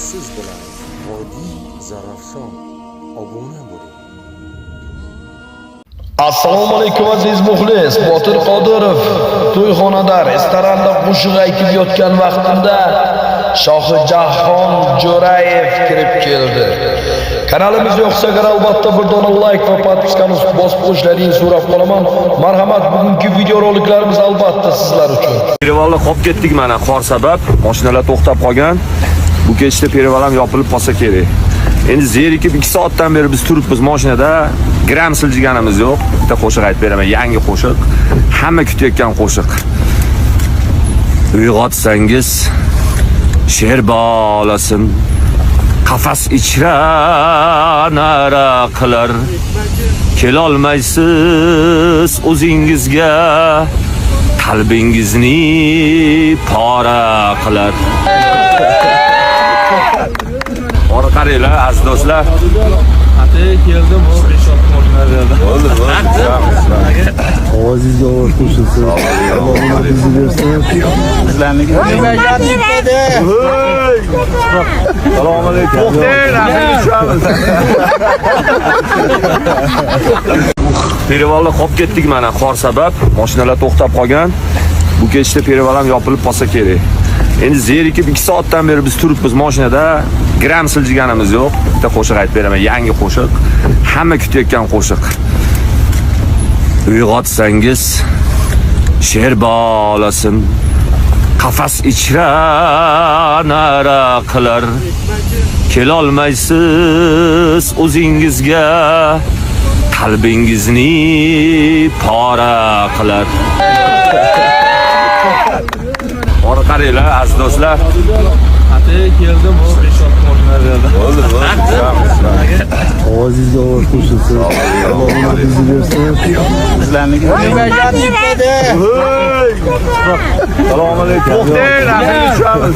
Siz bilan Vodiy Zarafshon. Obuna bo'ling. Assalomu alaykum, aziz muxlis. Botir Qodirov to'yxonada, restoranda qo'shiq aytib yotgan vaqtida Shohijahon Jo'rayev kirib keldi. Kanalimiz yoqsa agar, albatta bir dona like va подписка ni bosib qo'yishlaringizni so'rab qolaman. Marhamat, bugungi videoroliklarimiz albatta sizlar uchun. Перевал da qolib ketdik mana, qor sabab mashinalar to'xtab qolgan. Bu kechda перевал ham yopilib qolsa kerak. Endi zerikib 2 soatdan beri biz turibmiz mashinada, gram siljiganimiz yo'q. Bitta qo'shiq aytib beraman, yangi qo'shiq. Hamma kutayotgan qo'shiq. Uyg'otsangiz sher bolasin, qafas ichra nara qilar. Kelolmaysiz o'zingizga, qalbingizni pora qilar. Ora qaranglar, aziz do'stlar. Keldim, o 5-6 mashina berdi. Ovozingizga ovoz qo'shilsin. Alloh umringizni bersin. Assalomu alaykum. To'xtang, rasmga tushamiz. Перевал da qolib ketdik mana, qor sabab mashinalar to'xtab qolgan. Bu kechda перевал ham yopilib qolsa kerak. Endi zerikib 2 soatdan beri biz turibmiz mashinada, gram siljiganimiz yo'q. Bitta qo'shiq aytib beraman, yangi qo'shiq. Hamma kutayotgan qo'shiq. Uyg'otsangiz sher bolasin, qafas ichra nara qilar. Kelolmaysiz o'zingizga, qalbingizni pora qilar. Ora qaranglar, aziz do'stlar. Keldim, o 5-6 mashina berdi. Ovozingizga ovoz qo'shilsin. Alloh umringizni bersin. Assalomu alaykum. To'xtang, rasmga tushamiz.